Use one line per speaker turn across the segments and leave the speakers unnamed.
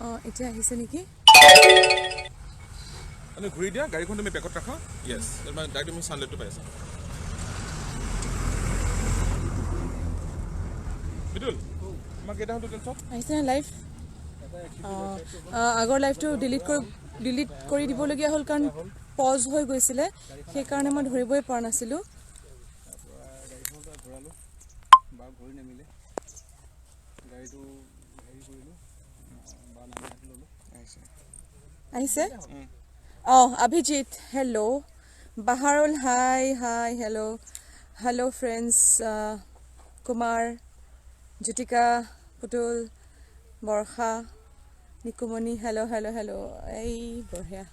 অঁ, এতিয়া আহিছে নেকি?
মানে ঘূৰি দিয়া গাড়ীখন, তুমি বেকত ৰাখা। য়েছ, ডাইৰেক্ট তুমি ছানলাইটটো পাই আছা। বিতুল, তোমাৰ কেইটা হ'ল টোটেল চব?
আহিছে নে লাইভ? অঁ, আগৰ লাইভটো ডিলিট কৰি দিবলগীয়া হ'ল, কাৰণ পজ হৈ গৈছিলে। সেইকাৰণে মই ধৰিবই পৰা নাছিলোঁ।
তাৰপৰা গাড়ীখনৰ পৰা ঘূৰালোঁ বা ঘূৰি নামিলে গাড়ীটো হেৰি কৰিলোঁ বা নামি হাত ল'লোঁ।
আহিছে। অঁ, Abhijit hello, Baharul hi hi, hello hello friends, Kumar, Jyotika, Putul, Barsha, Nikumoni, hello hello hello. এই বঢ়িয়া,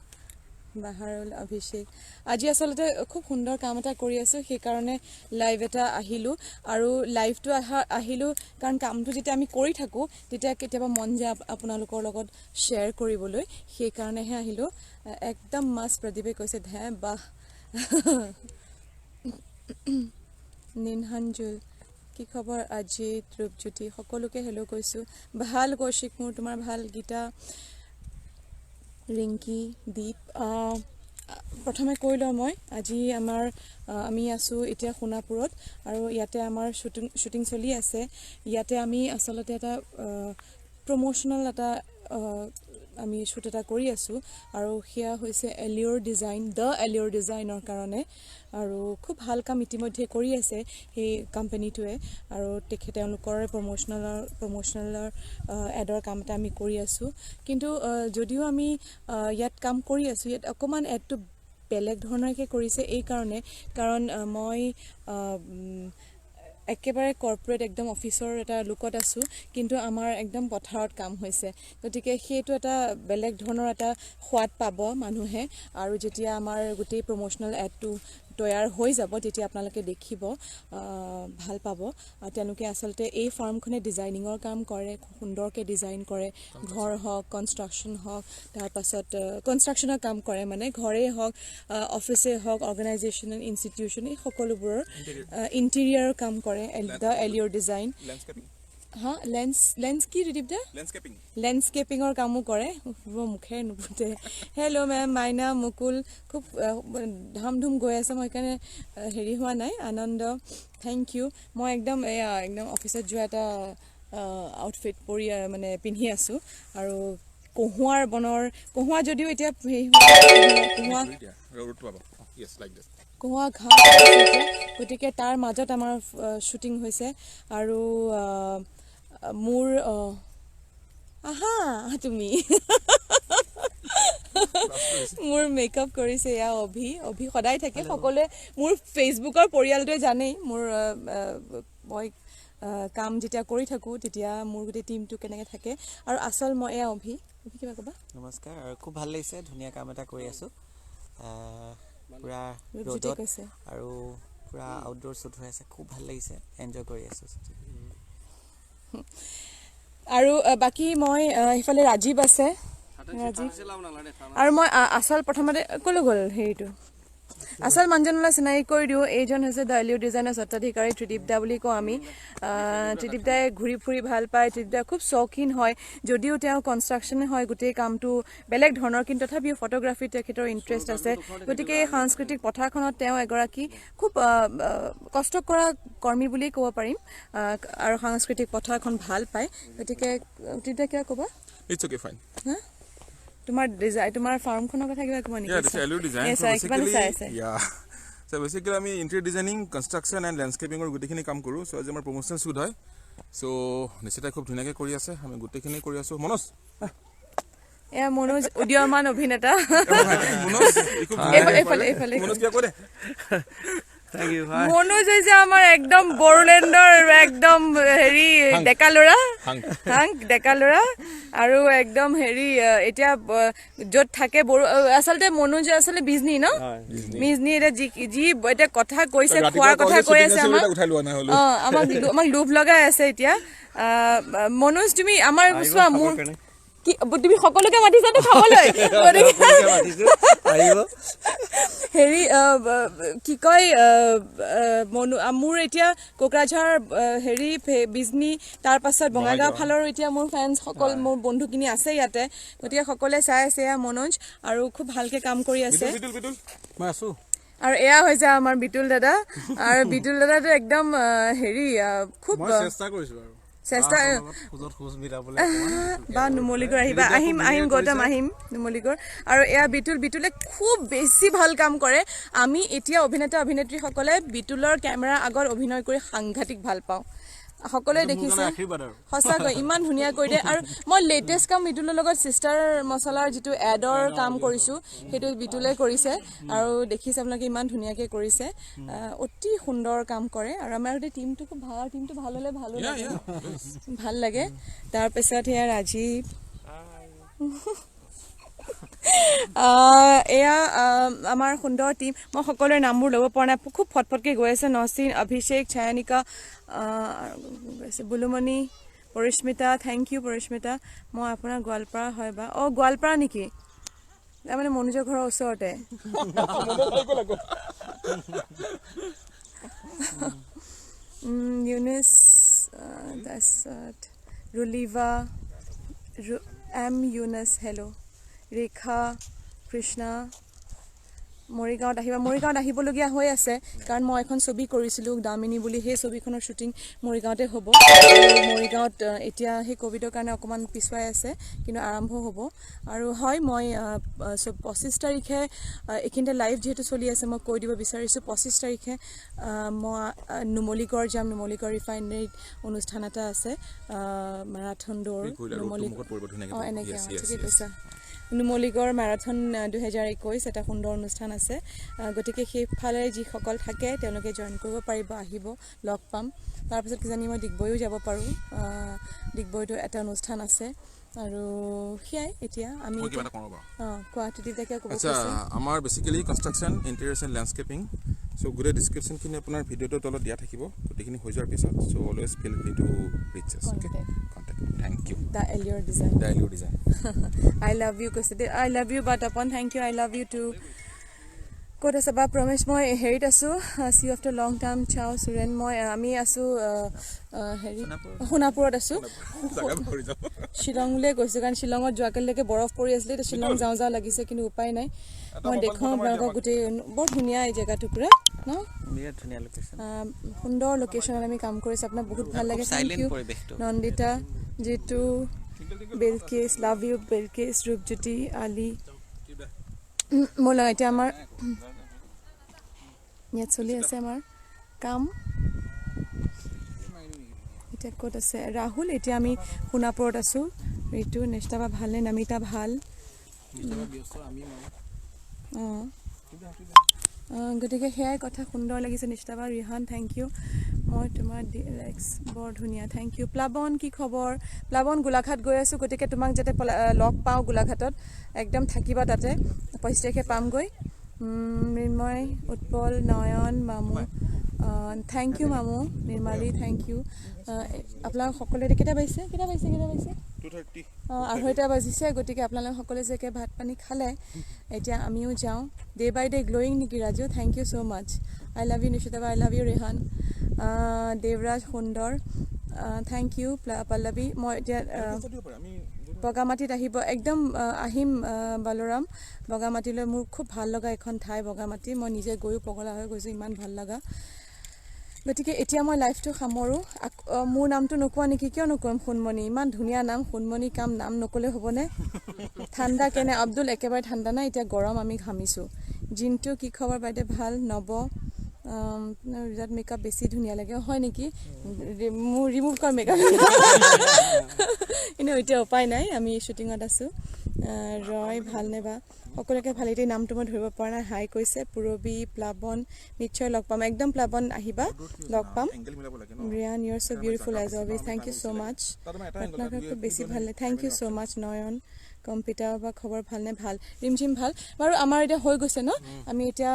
বাহাৰুল, অভিষেক। আজি আচলতে খুব সুন্দৰ কাম এটা কৰি আছোঁ, সেইকাৰণে লাইভ এটা আহিলোঁ। আৰু লাইভটো আহিলোঁ কাৰণ কামটো যেতিয়া আমি কৰি থাকোঁ, তেতিয়া কেতিয়াবা মন যায় আপোনালোকৰ লগত শ্বেয়াৰ কৰিবলৈ, সেইকাৰণেহে আহিলোঁ। একদম মাছ, প্ৰদীপে কৈছে ধে বাহ। নিনহানজুল, কি খবৰ? অজিত, ৰূপজ্যোতি, সকলোকে হেল্ল' কৈছোঁ। ভাল কৌশিক মোৰ, তোমাৰ ভাল? গীতা, ৰিংকি, দীপ। প্ৰথমে কৈ লওঁ মই, আজি আমাৰ আমি আছোঁ এতিয়া সোণাপুৰত আৰু ইয়াতে আমাৰ শ্বুটিং চলি আছে। ইয়াতে আমি আচলতে এটা প্ৰমোশ্যনেল এটা আমি শ্বুট এটা কৰি আছোঁ আৰু সেয়া হৈছে এলিয়ৰ ডিজাইন, the এলিয়ৰ ডিজাইনৰ কাৰণে। আৰু খুব ভাল কাম ইতিমধ্যে কৰি আছে সেই কোম্পানীটোৱে আৰু তেওঁলোকৰ প্ৰমোশ্যনেলৰ এডৰ কাম এটা আমি কৰি আছোঁ। কিন্তু যদিও আমি ইয়াত কাম কৰি আছোঁ, ইয়াত অকণমান এডটো বেলেগ ধৰণৰকৈ কৰিছে এইকাৰণে, কাৰণ মই একেবাৰে কৰ্পৰেট একদম অফিচৰ এটা লুকত আছোঁ, কিন্তু আমাৰ একদম পথাৰত কাম হৈছে। গতিকে সেইটো এটা বেলেগ ধৰণৰ এটা সোৱাদ পাব মানুহে। আৰু যেতিয়া আমাৰ গোটেই প্ৰমোশ্যনেল এডটো তৈয়াৰ হৈ যাব, তেতিয়া আপোনালোকে দেখিব, ভাল পাব। তেওঁলোকে আচলতে এই ফাৰ্মখনে ডিজাইনিঙৰ কাম কৰে, সুন্দৰকৈ ডিজাইন কৰে, ঘৰ হওক, কনষ্ট্ৰাকশ্যন হওক, তাৰপাছত কনষ্ট্ৰাকশ্যনৰ কাম কৰে, মানে ঘৰেই হওক, অফিচেই হওক, অৰ্গেনাইজেশ্যনেল ইনষ্টিটিউশ্যন, এই সকলোবোৰৰ ইণ্টেৰিয়াৰৰ কাম কৰে the এলিয়ৰ ডিজাইন।
লেণ্ডস্কেপিং।
হা, লেন্স লেন্স কি ৰিদীপ দা?
লেণ্ডস্কেপিং।
লেণ্ডস্কেপিঙৰ কামো কৰে। মোৰ মুখেৰে নুফুটে। হেল্ল' মেম, মাইনা, মুকুল, খুব ধাম ধুম গৈ আছে, মই সেইকাৰণে হেৰি হোৱা নাই। আনন্দ, thank U. মই একদম এয়া একদম অফিচত যোৱা এটা আউটফিট পৰি মানে পিন্ধি আছোঁ আৰু কহুৱাৰ বনৰ কহুৱা, যদিও এতিয়া হেৰি কহুৱা
ঘূৰি দিয়া, ৰ'দটো পাব। য়েছ, লাইক দিছ।
কহুৱা ঘাঁহ আছে এতিয়া, গতিকে তাৰ মাজত আমাৰ শ্বুটিং হৈছে। আৰু মোৰ আহা তুমি, মোৰ মেকআপ কৰিছে এয়া অভি। অভি সদায় থাকে। সকলোৱে মোৰ ফেচবুকৰ পৰিয়ালটোৱে জানেই মোৰ মই কাম যেতিয়া কৰি থাকোঁ, তেতিয়া মোৰ গোটেই টীমটো কেনেকৈ থাকে। আৰু আচল মই এয়া অভি। অভি, কিবা ক'বা?
নমস্কাৰ, আৰু খুব ভাল লাগিছে, ধুনীয়া কাম এটা কৰি আছোঁ পূৰা
ৰূপজ্যোতিয়ে
ৰ'দত
কৈছে।
আৰু পূৰা আউটড'ৰ শ্বুট হৈ আছে, খুব ভাল লাগিছে, এনজয় কৰি আছোঁ।
আৰু বাকী মই ইফালে ৰাজীৱ আছে, ৰাজীৱ। আৰু মই আচল প্ৰথমতে ক'লৈ গ'ল হেৰিটো, আচল মানুহজনলৈ চিনাকি কৰি দিওঁ। এইজন হৈছে the এলিউ ডিজাইনৰ স্বত্বাধিকাৰী ত্ৰিদীপ দা বুলি কওঁ আমি। ত্ৰিদীপ দাই ঘূৰি ফুৰি ভাল পায়। ত্ৰিদীপ দা খুব চৌখিন হয়, যদিও তেওঁ কনষ্ট্ৰাকশ্যনে হয়, গোটেই কামটো বেলেগ ধৰণৰ, কিন্তু তথাপিও ফটোগ্ৰাফীত তেখেতৰ ইণ্টাৰেষ্ট আছে। গতিকে এই সাংস্কৃতিক পথাৰখনত তেওঁ এগৰাকী খুব কষ্ট কৰা কৰ্মী বুলিয়েই ক'ব পাৰিম আৰু সাংস্কৃতিক পথাৰখন ভাল পায়। গতিকে ত্ৰিদীপ দা, কিবা ক'বা?
It's okay, fine.
হা, তোমাৰ ডিজাইন, তোমাৰ ফাৰ্মখনৰ কথা কিবা ক'বা নেকি?
Yeah, this is Allure Design.
Yes,
so
sir, কিবা
basically,
চাই আছে।
yeah. So basically আমি ইণ্টেৰিয়ৰ ডিজাইনিং, কনষ্ট্ৰাকশ্যন এণ্ড লেণ্ডস্কেপিঙৰ গোটেইখিনি কাম কৰোঁ। চ' আজি আমাৰ প্ৰমোশ্যনেল শ্বুট হয়। চ' নিশ্চিতাই খুব ধুনীয়াকৈ কৰি আছে, আমি গোটেইখিনি কৰি আছোঁ। মনোজ।
এয়া মনোজ, উদীয়মান অভিনেতা।
মনোজ, ই খুব ধুনীয়াকৈ
এইফালে,
কৰে।
এইফালে।
মনোজ, কিবা কৈ দে।
Thank U, হাই।
মনোজ হৈছে আমাৰ একদম বড়োলেণ্ডৰ একদম হেৰি ডেকা ল'ৰা।
হাং।
হাং ডেকা ল'ৰা আৰু একদম হেৰি এতিয়া য'ত থাকে বড়ো। আচলতে মনোজ আচলতে বিজনী ন? বিজনী। এতিয়া যি যি এতিয়া কথা কৈছে, খোৱাৰ কথা কৈ আছে আমাক।
উঠাই লোৱা নাই হ'লেও।
অ, আমাক লোভ লগাই আছে এতিয়া। মনোজ, তুমি আমাৰ চোৱা, মোৰ
কাৰণে।
কি তুমি সকলোকে মাতিছাতো খাবলৈ, গতিকে হেৰি কি কয়, মোৰ এতিয়া কোকৰাঝাৰ, হেৰি বিজনী, তাৰপাছত বঙাইগাঁও ফালৰো এতিয়া মোৰ ফেন্সসকল, মোৰ বন্ধুখিনি আছে ইয়াতে, গতিকে সকলোৱে চাই আছে। এয়া মনোজ আৰু খুব ভালকে কাম কৰি আছে। আৰু এয়া হৈছে আমাৰ বিতুল দাদা, আৰু বিতুল দাদাটো একদম হেৰি খুব
চেষ্টা কৰিছো আৰু
চেষ্টা বা নুমলীগড় আহিবা, আহিম আহিম গৌতম আহিম নুমলীগড়। আৰু এয়া বিতুল, বিতুলে খুব বেছি ভাল কাম কৰে। আমি এতিয়া অভিনেতা অভিনেত্ৰীসকলে বিতুলৰ কেমেৰাৰ আগত অভিনয় কৰি সাংঘাতিক ভাল পাওঁ, সকলোৱে দেখিছে সঁচাকৈ ইমান ধুনীয়া কৰি দিয়ে। আৰু মই লেটেষ্ট কাম বিতুলৰ লগত চিষ্টাৰ মছলাৰ যিটো এডৰ কাম কৰিছোঁ, সেইটো বিতুলে কৰিছে আৰু দেখিছে আপোনালোকে ইমান ধুনীয়াকৈ কৰিছে, অতি সুন্দৰ কাম কৰে। আৰু আমাৰ গোটেই টিমটো খুব ভাল, টিমটো ভাল হ'লে ভালো লাগে, ভাল লাগে। তাৰপিছত সেয়া ৰাজীৱ, এয়া আমাৰ সুন্দৰ টিম। মই সকলোৰে নামবোৰ ল'ব পৰা নাই, খুব ফটফটকৈ গৈ আছে। নচিন, অভিষেক, ছায়ানিকা, Bulumoni, Parismita, thank U Parismita. মই আপোনাৰ গোৱালপাৰা হয় বা, অঁ গোৱালপাৰা নেকি? তাৰমানে মনোজৰ ঘৰৰ ওচৰতে। ইউনিছ, তাৰপিছত ৰুলিভা, এম ইউনাছ, হেল্ল' ৰেখা, কৃষ্ণা। মৰিগাঁৱত আহিবা, মৰিগাঁৱত আহিবলগীয়া হৈ আছে, কাৰণ মই এখন ছবি কৰিছিলোঁ দামিনী বুলি, সেই ছবিখনৰ শ্বুটিং মৰিগাঁৱতে হ'ব। মৰিগাঁৱত এতিয়া সেই ক'ভিডৰ কাৰণে অকণমান পিছুৱাই আছে, কিন্তু আৰম্ভ হ'ব। আৰু হয়, মই 25 তাৰিখে এইখিনিতে লাইভ যিহেতু চলি আছে, মই কৈ দিব বিচাৰিছোঁ, 25 তাৰিখে মই নুমলীগড় যাম। নুমলীগড় ৰিফাইনেৰীত অনুষ্ঠান এটা আছে, মাৰাথন দৌৰ, নুমলীগড়। অঁ এনেকৈ, ঠিকে কৈছা, নুমলীগড় মাৰাথন 2021 এটা সুন্দৰ অনুষ্ঠান আছে। গতিকে সেইফালে যিসকল থাকে তেওঁলোকে জইন কৰিব পাৰিব, আহিব, লগ পাম। তাৰপিছত কিজানি মই ডিগবৈও যাব পাৰোঁ, ডিগবৈতো এটা অনুষ্ঠান আছে। আৰু সেয়াই এতিয়া আমি কোৱা তিতিদাকে ক'ব।
আচ্ছা, আমাৰ basically construction, interiors and landscaping. So গোটেই ডিছক্ৰিপশ্যনখিনি আপোনাৰ ভিডিঅ'টোৰ তলত দিয়া থাকিব, গোটেইখিনি হৈ যোৱাৰ পিছত। So always feel free to reach us, okay? Contact. Thank you.
The Allure Design,
the Allure Design.
I love you কৈছে, I love you বা Tapan, thank you, I love you too. ক'ত আছে বা প্ৰমেশ? মই হেৰিত আছোঁ, C after long time. চাও সুৰেন, মই আমি আছোঁ হেৰি সোণাপুৰত আছোঁ, শ্বিলংলৈ গৈছোঁ, কাৰণ শ্বিলঙত যোৱাকালিলৈকে বৰফ পৰি আছিলে, এতিয়া শ্বিলং যাওঁ যাওঁ লাগিছে, কিন্তু উপায় নাই। মই দেখুৱাওঁ আপোনালোকক গোটেই, বৰ ধুনীয়া এই জেগা টুকুৰা ন, সুন্দৰ লোকেশ্যনত আমি কাম কৰিছোঁ, আপোনাক বহুত ভাল লাগে। Thank you Nandita, Jitu, Bilkis, love you Bilkis, Rupjyoti, Ali. মোৰ লগত এতিয়া আমাৰ ইয়াত চলি আছে আমাৰ কাম। এতিয়া ক'ত আছে ৰাহুল? এতিয়া আমি সোণাপুৰত আছোঁ। ঋতু, নিষ্ঠা বা ভালনে? নমিতা ভাল। অঁ গতিকে সেয়াই কথা, সুন্দৰ লাগিছে নিষ্ঠা বা। Rihan, thank U. মই তোমাৰ ৰিলেক্স, বৰ ধুনীয়া, thank U. প্লাৱন, কি খবৰ? প্লাৱন, গোলাঘাট গৈ আছোঁ, গতিকে তোমাক যাতে লগ পাওঁ গোলাঘাটত, একদম থাকিবা তাতে, 25 তাৰিখে পামগৈ। মৃন্ময়, উৎপল, নয়ন, মামু, thank U মামু, নিৰ্মালী, thank U. আপোনালোক সকলোৱে কেইটা বাজিছে? কেইটা বাজিছে? কেইটা বাজিছে? 2:30 বাজিছে। গতিকে আপোনালোক সকলোৱে চাগে ভাত পানী খালে, এতিয়া আমিও যাওঁ। ডে বাই ডে গ্ল'য়িং নেকি Raju? Thank you so much. I love you Nishita, I love you Rehan, Devraj, সুন্দৰ, thank U Pallavi. মই এতিয়া বগামাটিত আহিব, একদম আহিম বলৰাম বগামাটিলৈ। মোৰ খুব ভাল লগা এখন ঠাই বগামাটি, মই নিজে গৈও পগলা হৈ গৈছোঁ, ইমান ভাল লগা। গতিকে এতিয়া মই লাইফটো সামৰোঁ। মোৰ নামটো নোকোৱা নেকি? কিয় নকৰিম? সোণমণি, ইমান ধুনীয়া নাম সোণমণি কাম, নাম নক'লে হ'বনে? ঠাণ্ডা কেনে আব্দুল? একেবাৰে ঠাণ্ডা নাই, এতিয়া গৰম, আমি ঘামিছোঁ। জিনটো কি খবৰ বাইদেউ? ভাল। নৱ, ৰিজাত মেকআপ বেছি ধুনীয়া লাগে, হয় নেকি? মোৰ ৰিমুভ কৰ মেকআপ, কিন্তু এতিয়া উপায় নাই, আমি শ্বুটিঙত আছোঁ। ৰয় ভালনে বা? সকলোকে ভাল। এতিয়া নামটো মই ধৰিব পৰা নাই। হাই কৈছে পূৰবী, প্লাৱন, নিশ্চয় লগ পাম, একদম প্লাৱন আহিবা, লগ পাম। Riyan, you are so beautiful as always, thank you so much. আপোনাক খুব বেছি ভাল লাগে, thank you so much. Nayan, computer বা খবৰ ভালনে? ভাল, ৰিমঝিম ভাল। বাৰু, আমাৰ এতিয়া হৈ গৈছে ন, আমি এতিয়া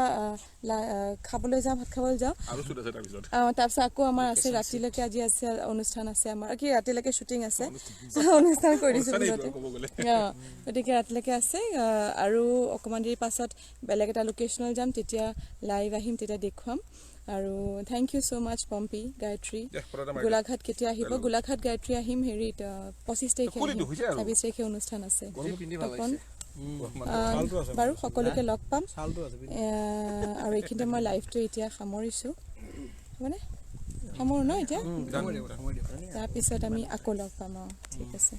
খাবলৈ যাওঁ, ভাত খাবলৈ যাওঁ।
আৰু শ্বুট আছে তাৰপিছত।
অঁ, তাৰপিছত আকৌ আমাৰ আছে ৰাতিলৈকে, আজি আছে অনুষ্ঠান আছে আমাৰ, কি ৰাতিলৈকে শ্বুটিং আছে, অনুষ্ঠান কৰি দিছোঁ
অনুষ্ঠানেই
ভুলতে।
এইটো ক'ব গ'লে।
অঁ, গতিকে ৰাতিলৈকে আছে আৰু অকণমান দেৰি পাছত বেলেগ এটা লোকেশ্যনলৈ যাম, তেতিয়া লাইভ আহিম, তেতিয়া দেখুৱাম। আৰু thank you so much Pompi, Gayatri.
দে, ফটো এটা মাৰি দে।
গোলাঘাট কেতিয়া আহিব? গোলাঘাট গায়ত্ৰী আহিম হেৰিত, 25 তাৰিখে
খুলি
আহিম।
দিওঁ, হৈছে আৰু।
26 তাৰিখে অনুষ্ঠান আছে।
গৰমত
পিন্ধি ভাল
তপন।
লাগিছে।
ছালটো
আছে।
বাৰু, সকলোকে লগ পাম।
ছালটো আছে।
আৰু এইখিনিতে মই লাইভটো এতিয়া সামৰিছোঁ, হ'বনে? সামৰোঁ ন এতিয়া?
সময় দিব, সময় দিব।
তাৰপিছত আমি আকৌ লগ পাম। অঁ, ঠিক আছে।